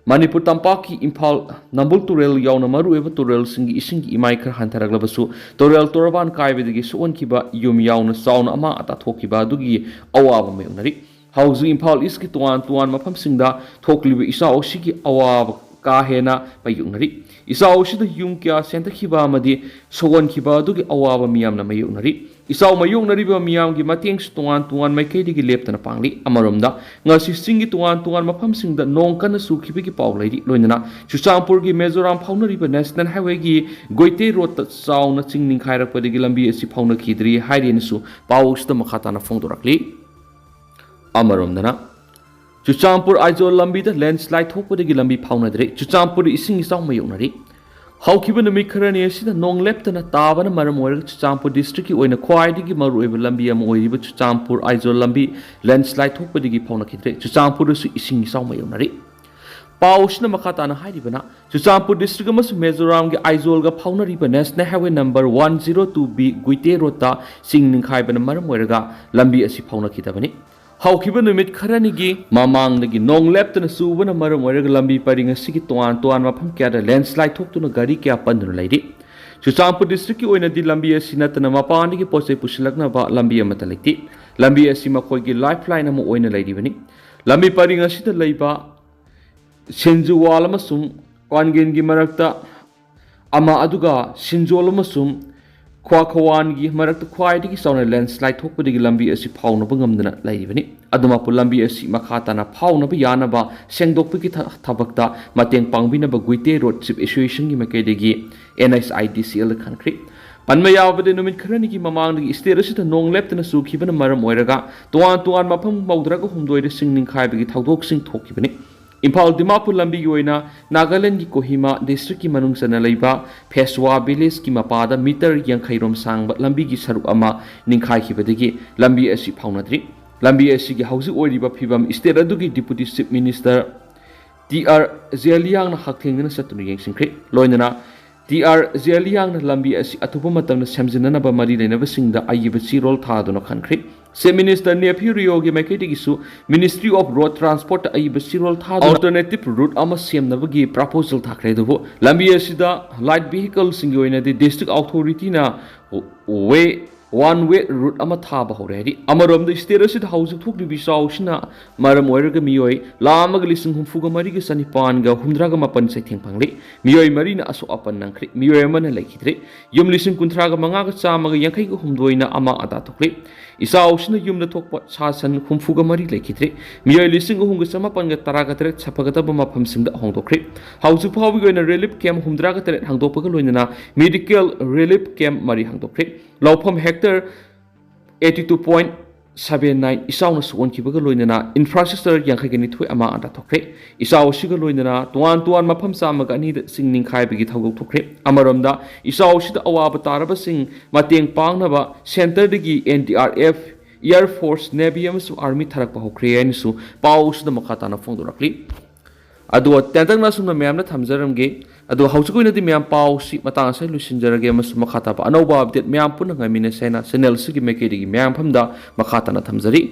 ꯃꯅꯤꯄꯨꯔ ꯇꯝꯄꯥꯛꯀꯤ ꯏꯝꯐꯥꯜ ꯅꯝꯕꯨꯜ ꯇꯨꯔꯦꯜ ꯌꯥꯎꯅ ꯃꯔꯨꯑꯣꯏꯕ ꯇꯨꯔꯦꯜꯁꯤꯡꯒꯤ ꯏꯁꯤꯡꯒꯤ ꯏꯃꯥꯏ ꯈꯔ ꯍꯟꯊꯔꯛꯂꯕꯁꯨ, ꯇꯨꯔꯦꯜ ꯇꯣꯔꯕꯥꯟ ꯀꯥꯏꯕꯗꯒꯤ ꯁꯣꯛꯍꯟꯈꯤꯕ ꯌꯨꯝ ꯌꯥꯎꯅ ꯆꯥꯎꯅ ꯑꯃꯥꯡ ꯑꯇꯥ ꯊꯣꯛꯈꯤꯕ ꯑꯗꯨꯒꯤ ꯑꯋꯥꯕ ꯃꯥꯌꯣꯛꯅꯔꯤ꯫ ꯍꯧꯖꯤꯛ ꯏꯝꯐꯥꯜ ꯏꯁꯀꯤ ꯇꯣꯉꯥꯟ ꯇꯣꯉꯥꯟꯕ ꯃꯐꯝꯁꯤꯡꯗ ꯊꯣꯛꯂꯤꯕ ꯏꯆꯥꯎ ꯑꯁꯤꯒꯤ ꯑꯋꯥꯕ ꯀꯥ ꯍꯦꯟꯅ ꯃꯥꯌꯣꯛꯅꯔꯤ꯫ ꯏꯆꯥꯎ ꯑꯁꯤꯗ ꯌꯨꯝ ꯀꯌꯥ ꯆꯦꯟꯊꯈꯤꯕ ꯑꯃꯗꯤ ꯁꯣꯛꯍꯟꯈꯤꯕ ꯑꯗꯨꯒꯤ ꯑꯋꯥꯕ ꯃꯤꯌꯥꯝꯅ ꯃꯥꯌꯣꯛꯅꯔꯤ꯫ ꯏꯆꯥꯎ ꯃꯥꯌꯣꯛꯅꯔꯤꯕ ꯃꯤꯌꯥꯝꯒꯤ ꯃꯇꯦꯡꯁꯨ ꯇꯣꯉꯥꯟ ꯇꯣꯉꯥꯟ ꯃꯥꯏꯀꯩꯗꯒꯤ ꯂꯦꯞꯇꯅ ꯄꯥꯡꯂꯤ꯫ ꯑꯃꯔꯣꯝꯗ, ꯉꯁꯤ ꯆꯤꯡꯒꯤ ꯇꯣꯉꯥꯟ ꯇꯣꯉꯥꯟꯕ ꯃꯐꯝꯁꯤꯡꯗ ꯅꯣꯡ ꯀꯟꯅ ꯆꯨꯈꯤꯕꯒꯤ ꯄꯥꯎ ꯂꯩꯔꯤ꯫ ꯂꯣꯏꯅꯅ ꯆꯨꯔꯆꯥꯟꯄꯨꯔꯒꯤ ꯃꯤꯖꯣꯔꯥꯝ ꯐꯥꯎꯅꯔꯤꯕ ꯅꯦꯁꯅꯦꯜ ꯍꯥꯏꯋꯦꯒꯤ ꯒꯣꯏꯇꯦ ꯔꯣꯗꯇ ꯆꯥꯎꯅ ꯆꯤꯡ ꯅꯤꯡꯈꯥꯏꯔꯛꯄꯗꯒꯤ ꯂꯝꯕꯤ ꯑꯁꯤ ꯐꯥꯎꯅꯈꯤꯗ꯭ꯔꯤ ꯍꯥꯏꯔꯤꯅꯁꯨ ꯄꯥꯎ ꯑꯁꯤꯗ ꯃꯈꯥ ꯇꯥꯅ ꯐꯣꯡꯗꯣꯔꯛꯂꯤ꯫ ꯑꯃꯔꯣꯝꯗꯅ, ꯆꯨꯔꯆꯥꯟꯄꯨꯔ ꯑꯥꯏꯖꯣꯜ ꯂꯝꯕꯤꯗ ꯂꯦꯟꯁꯂꯥꯏꯠ ꯊꯣꯛꯄꯗꯒꯤ ꯂꯝꯕꯤ ꯐꯥꯎꯅꯗ꯭ꯔꯦ꯫ ꯆꯨꯔꯆꯥꯟꯄꯨꯔꯗ ꯏꯁꯤꯡ ꯏꯆꯥꯎ ꯃꯥꯌꯣꯛꯅꯔꯤ꯫ ꯍꯧꯈꯤꯕ ꯅꯨꯃꯤꯠ ꯈꯔꯅꯤ ꯑꯁꯤꯗ ꯅꯣꯡ ꯂꯦꯞꯇꯅ ꯇꯥꯕꯅ ꯃꯔꯝ ꯑꯣꯏꯔꯒ ꯆꯨꯔꯆꯥꯟꯄꯨꯔ ꯗꯤꯁꯇ꯭ꯔꯤꯛꯀꯤ ꯑꯣꯏꯅ ꯈ꯭ꯋꯥꯏꯗꯒꯤ ꯃꯔꯨꯑꯣꯏꯕ ꯂꯝꯕꯤ ꯑꯃ ꯑꯣꯏꯔꯤꯕ ꯆꯨꯔꯆꯥꯟꯄꯨꯔ ꯑꯥꯏꯖꯣꯜ ꯂꯝꯕꯤ ꯂꯦꯟꯁꯂꯥꯏꯠ ꯊꯣꯛꯄꯗꯒꯤ ꯐꯥꯎꯅꯈꯤꯗ꯭ꯔꯦ꯫ ꯆꯨꯔꯆꯥꯟꯄꯨꯔꯗꯁꯨ ꯏꯁꯤꯡ ꯏꯆꯥꯎ ꯃꯥꯌꯣꯛꯅꯔꯤ꯫ ꯄꯥꯎ ꯑꯁꯤꯅ ꯃꯈꯥ ꯇꯥꯅ ꯍꯥꯏꯔꯤꯕꯅ, ꯆꯨꯔꯆꯥꯟꯄꯨꯔ ꯗꯤꯁꯇ꯭ꯔꯤꯛ ꯑꯃꯁꯨꯡ ꯃꯤꯖꯣꯔꯥꯝꯒꯤ ꯑꯥꯏꯖꯣꯜꯒ ꯐꯥꯎꯅꯔꯤꯕ national highway number one zero two B Guite ꯔꯣꯗꯇ ꯆꯤꯡ ꯅꯤꯡꯈꯥꯏꯕꯅ ꯃꯔꯝ ꯑꯣꯏꯔꯒ ꯂꯝꯕꯤ ꯑꯁꯤ ꯐꯥꯎꯅꯈꯤꯗꯕꯅꯤ꯫ ꯍꯧꯈꯤꯕ ꯅꯨꯃꯤꯠ ꯈꯔꯅꯤꯒꯤ ꯃꯃꯥꯡꯗꯒꯤ ꯅꯣꯡ ꯂꯦꯞꯇꯅ ꯆꯨꯕꯅ ꯃꯔꯝ ꯑꯣꯏꯔꯒ ꯂꯝꯕꯤ ꯄꯔꯤꯡ ꯑꯁꯤꯒꯤ ꯇꯣꯉꯥꯟ ꯇꯣꯉꯥꯟꯕ ꯃꯐꯝ ꯀꯌꯥꯗ ꯂꯦꯟꯁꯂꯥꯏꯠ ꯊꯣꯛꯇꯨꯅ ꯒꯥꯔꯤ ꯀꯌꯥ ꯄꯟꯗꯨꯅ ꯂꯩꯔꯤ꯫ ꯆꯨꯔꯆꯥꯟꯄꯨꯔ ꯗꯤꯁꯇ꯭ꯔꯤꯛꯀꯤ ꯑꯣꯏꯅꯗꯤ ꯂꯝꯕꯤ ꯑꯁꯤ ꯅꯠꯇꯅ ꯃꯄꯥꯟꯗꯒꯤ ꯄꯣꯠ ꯆꯩ ꯄꯨꯁꯤꯜꯂꯛꯅꯕ ꯂꯝꯕꯤ ꯑꯃꯠꯇ ꯂꯩꯇꯦ꯫ ꯂꯝꯕꯤ ꯑꯁꯤ ꯃꯈꯣꯏꯒꯤ ꯂꯥꯏꯐ ꯂꯥꯏꯟ ꯑꯃ ꯑꯣꯏꯅ ꯂꯩꯔꯤꯕꯅꯤ꯫ ꯂꯝꯕꯤ ꯄꯔꯤꯡ ꯑꯁꯤꯗ ꯂꯩꯕ ꯁꯤꯟꯖꯨꯋꯥꯜ ꯑꯃꯁꯨꯡ ꯀ꯭ꯋꯥꯟꯒꯦꯟꯒꯤ ꯃꯔꯛꯇ ꯑꯃ, ꯑꯗꯨꯒ ꯁꯤꯟꯖꯣꯜ ꯑꯃꯁꯨꯡ ꯈ꯭ꯋꯥꯈꯋꯥꯟꯒꯤ ꯃꯔꯛꯇ ꯈ꯭ꯋꯥꯏꯗꯒꯤ ꯆꯥꯎꯅ ꯂꯦꯟꯁꯂꯥꯏꯠ ꯊꯣꯛꯄꯗꯒꯤ ꯂꯝꯕꯤ ꯑꯁꯤ ꯐꯥꯎꯅꯕ ꯉꯝꯗꯅ ꯂꯩꯔꯤꯕꯅꯤ꯫ ꯑꯗꯨꯃꯛꯄꯨ ꯂꯝꯕꯤ ꯑꯁꯤ ꯃꯈꯥ ꯇꯥꯅ ꯐꯥꯎꯅꯕ ꯌꯥꯅꯕ ꯁꯦꯡꯗꯣꯛꯄꯒꯤ ꯊ-, ꯊꯕꯛꯇ ꯃꯇꯦꯡ ꯄꯥꯡꯕꯤꯅꯕ ꯒꯨꯏꯇꯦ ꯔꯣꯗ ꯆꯤꯐ ꯑꯦꯁꯣꯁꯤꯌꯦꯁꯟꯒꯤ ꯃꯥꯏꯀꯩꯗꯒꯤ ꯑꯦꯟ ꯑꯩꯆ ꯑꯥꯏ ꯗꯤ ꯁꯤ ꯑꯦꯜꯗ ꯈꯟꯈ꯭ꯔꯤ꯫ ꯄꯟꯕ ꯌꯥꯕꯗꯤ, ꯅꯨꯃꯤꯠ ꯈꯔꯅꯤꯒꯤ ꯃꯃꯥꯡꯗꯒꯤ state ꯑꯁꯤꯗ ꯅꯣꯡ ꯂꯦꯞꯇꯅ ꯆꯨꯈꯤꯕꯅ ꯃꯔꯝ ꯑꯣꯏꯔꯒ ꯇꯣꯉꯥꯟ ꯇꯣꯉꯥꯟꯕ ꯃꯐꯝ ꯃꯧꯗ꯭ꯔꯥꯒ ꯍꯨꯝꯗꯣꯏꯗ ꯁꯤꯡ ꯅꯤꯡꯈꯥꯏꯕꯒꯤ ꯊꯧꯗꯣꯛꯁꯤꯡ ꯊꯣꯛꯈꯤꯕꯅꯤ꯫ ꯏꯝꯐꯥꯜ ꯗꯤꯃꯥꯄꯨꯔ ꯂꯝꯕꯤꯒꯤ ꯑꯣꯏꯅ ꯅꯥꯒꯥꯂꯦꯟꯗꯒꯤ ꯀꯣꯍꯤꯃꯥ districtꯀꯤ ꯃꯅꯨꯡ ꯆꯟꯅ ꯂꯩꯕ ꯐꯦꯁꯋꯥ villageꯀꯤ ꯃꯄꯥꯗ meter ꯌꯥꯡꯈꯩ ꯔꯣꯝ ꯁꯥꯡꯕ ꯂꯝꯕꯤꯒꯤ ꯁꯔꯨꯛ ꯑꯃ ꯅꯤꯡꯈꯥꯏꯈꯤꯕꯗꯒꯤ ꯂꯝꯕꯤ ꯑꯁꯤ ꯐꯥꯎꯅꯗ꯭ꯔꯤ꯫ ꯂꯝꯕꯤ ꯑꯁꯤꯒꯤ ꯍꯧꯖꯤꯛ ꯑꯣꯏꯔꯤꯕ ꯐꯤꯕꯝ state ꯑꯗꯨꯒꯤ Deputy Chief Minister T R ꯖꯦꯂꯤꯌꯥꯡꯅ ꯍꯛꯊꯦꯡꯅꯅ ꯆꯠꯇꯨꯅ ꯌꯦꯡꯁꯤꯟꯈ꯭ꯔꯤ꯫ ꯂꯣꯏꯅꯅ ꯇꯤ ꯑꯥꯔ ꯖꯦꯂꯤꯌꯥꯡꯅ ꯂꯝꯕꯤ ꯑꯁꯤ ꯑꯊꯨꯕ ꯃꯇꯝꯗ ꯁꯦꯝꯖꯤꯟꯅꯅꯕ ꯃꯔꯤ ꯂꯩꯅꯕꯁꯤꯡꯗ ꯑꯏꯕ ꯆꯦꯔꯣꯜ ꯊꯥꯗꯨꯅ ꯈꯟꯈ꯭ꯔꯤ꯫ Chief Minister ꯅꯦꯐꯤꯌꯨ ꯔꯤꯑꯣꯒꯤ ꯃꯥꯏꯀꯩꯗꯒꯤꯁꯨ Ministry of Road Transportꯇ ꯑꯏꯕ ꯆꯦꯔꯣꯜ ꯊꯥꯗꯨꯅ alternative route ꯑꯃ ꯁꯦꯝꯅꯕꯒꯤ proposal ꯊꯥꯈ꯭ꯔꯦ꯫ ꯑꯗꯨꯕꯨ ꯂꯝꯕꯤ ꯑꯁꯤꯗ light vehicleꯁꯤꯡꯒꯤ ꯑꯣꯏꯅꯗꯤ district authorityꯅ way one way route ꯑꯃ ꯊꯥꯕ ꯍꯧꯔꯦ ꯍꯥꯏꯔꯤ꯫ ꯑꯃꯔꯣꯝꯗ state ꯑꯁꯤꯗ ꯍꯧꯖꯤꯛ ꯊꯣꯛꯂꯤꯕ ꯏꯆꯥꯎ ꯑꯁꯤꯅ ꯃꯔꯝ ꯑꯣꯏꯔꯒ ꯃꯤꯑꯣꯏ ꯂꯥꯈ ꯑꯃꯒ ꯂꯤꯁꯤꯡ ꯍꯨꯝꯐꯨꯒ ꯃꯔꯤꯒ ꯆꯅꯤꯄꯥꯟꯒ ꯍꯨꯝꯗ꯭ꯔꯥꯒ ꯃꯥꯄꯟ ꯆꯩꯊꯦꯡ ꯐꯪꯂꯤ꯫ ꯃꯤꯑꯣꯏ ꯃꯔꯤꯅ ꯑꯁꯣꯛ ꯑꯄꯟ ꯅꯪꯈ꯭ꯔꯦ꯫ ꯃꯤꯑꯣꯏ ꯑꯃꯅ ꯂꯩꯈꯤꯗ꯭ꯔꯦ꯫ ꯌꯨꯝ ꯂꯤꯁꯤꯡ ꯀꯨꯟꯊ꯭ꯔꯥꯒ ꯃꯉꯥꯒ ꯆꯥꯝꯃꯒ ꯌꯥꯡꯈꯩꯒ ꯍꯨꯝꯗꯣꯏꯅ ꯑꯃꯥꯡ ꯑꯇꯥ ꯊꯣꯛꯂꯤ꯫ ꯏꯆꯥꯎ ꯑꯁꯤꯅ ꯌꯨꯝꯗ ꯊꯣꯛꯄ ꯁꯥ ꯁꯟ ꯍꯨꯝꯐꯨꯒ ꯃꯔꯤ ꯂꯩꯈꯤꯗ꯭ꯔꯦ꯫ ꯃꯤꯑꯣꯏ ꯂꯤꯁꯤꯡ ꯑꯍꯨꯝꯒ ꯆꯃꯥꯄꯟꯒ ꯇꯔꯥꯒ ꯇꯔꯦꯠ ꯁꯥꯐꯒꯗꯕ ꯃꯐꯝꯁꯤꯡꯗ ꯍꯣꯡꯗꯣꯛꯈ꯭ꯔꯦ꯫ ꯍꯧꯖꯤꯛ ꯐꯥꯎꯕꯒꯤ ꯑꯣꯏꯅ relief camp ꯍꯨꯝꯗ꯭ꯔꯥꯒ ꯇꯔꯦꯠ ꯍꯥꯡꯗꯣꯛꯄꯒ ꯂꯣꯏꯅꯅ medical relief camp ꯃꯔꯤ ꯍꯥꯡꯗꯣꯛꯈ꯭ꯔꯦ꯫ ꯂꯧꯐꯝ hectare eighty two point seven nine ꯏꯆꯥꯎꯅ ꯁꯣꯛꯍꯟꯈꯤꯕꯒ ꯂꯣꯏꯅꯅ infrastructure ꯌꯥꯡꯈꯩꯒ ꯅꯤꯊꯣꯏ ꯑꯃꯥꯡ ꯑꯇꯥ ꯊꯣꯛꯈ꯭ꯔꯦ꯫ ꯏꯆꯥꯎ ꯑꯁꯤꯒ ꯂꯣꯏꯅꯅ ꯇꯣꯉꯥꯟ ꯇꯣꯉꯥꯟ ꯃꯐꯝ ꯆꯥꯝꯃꯒ ꯑꯅꯤꯗ ꯆꯤꯡ ꯅꯤꯡꯈꯥꯏꯕꯒꯤ ꯊꯧꯗꯣꯛ ꯊꯣꯛꯈ꯭ꯔꯦ꯫ ꯑꯃꯔꯣꯝꯗ ꯏꯆꯥꯎ ꯑꯁꯤꯗ ꯑꯋꯥꯕ ꯇꯥꯔꯕꯁꯤꯡ ꯃꯇꯦꯡ ꯄꯥꯡꯅꯕ centreꯗꯒꯤ N D R F, Air Force, Navy ꯑꯃꯁꯨꯡ Army ꯊꯥꯔꯛꯄ ꯍꯧꯈ꯭ꯔꯦ ꯍꯥꯏꯅꯁꯨ ꯄꯥꯎ ꯑꯁꯤꯗ ꯃꯈꯥ ꯇꯥꯅ ꯐꯣꯡꯗꯣꯔꯛꯂꯤ꯫ ꯑꯗꯣ ꯇꯦꯟꯇꯛꯅ ꯑꯁꯨꯝꯅ ꯃꯌꯥꯝꯅ ꯊꯝꯖꯔꯝꯒꯦ꯫ ꯑꯗꯣ ꯍꯧꯖꯤꯛ ꯑꯣꯏꯅꯗꯤ ꯃꯌꯥꯝ ꯄꯥꯎꯁꯤ ꯃꯇꯥꯡ ꯑꯁꯤꯗ ꯂꯣꯏꯁꯤꯟꯖꯔꯒꯦ ꯑꯃꯁꯨꯡ ꯃꯈꯥ ꯇꯥꯕ ꯑꯅꯧꯕ update ꯃꯌꯥꯝ ꯄꯨꯟꯅ ꯉꯥꯏꯃꯤꯟꯅꯁꯦ ꯍꯥꯏꯅ channel ꯑꯁꯤꯒꯤ ꯃꯥꯏꯀꯩꯗꯒꯤ ꯃꯌꯥꯝ ꯃꯐꯝꯗ ꯃꯈꯥ ꯇꯥꯅ ꯊꯝꯖꯔꯤ꯫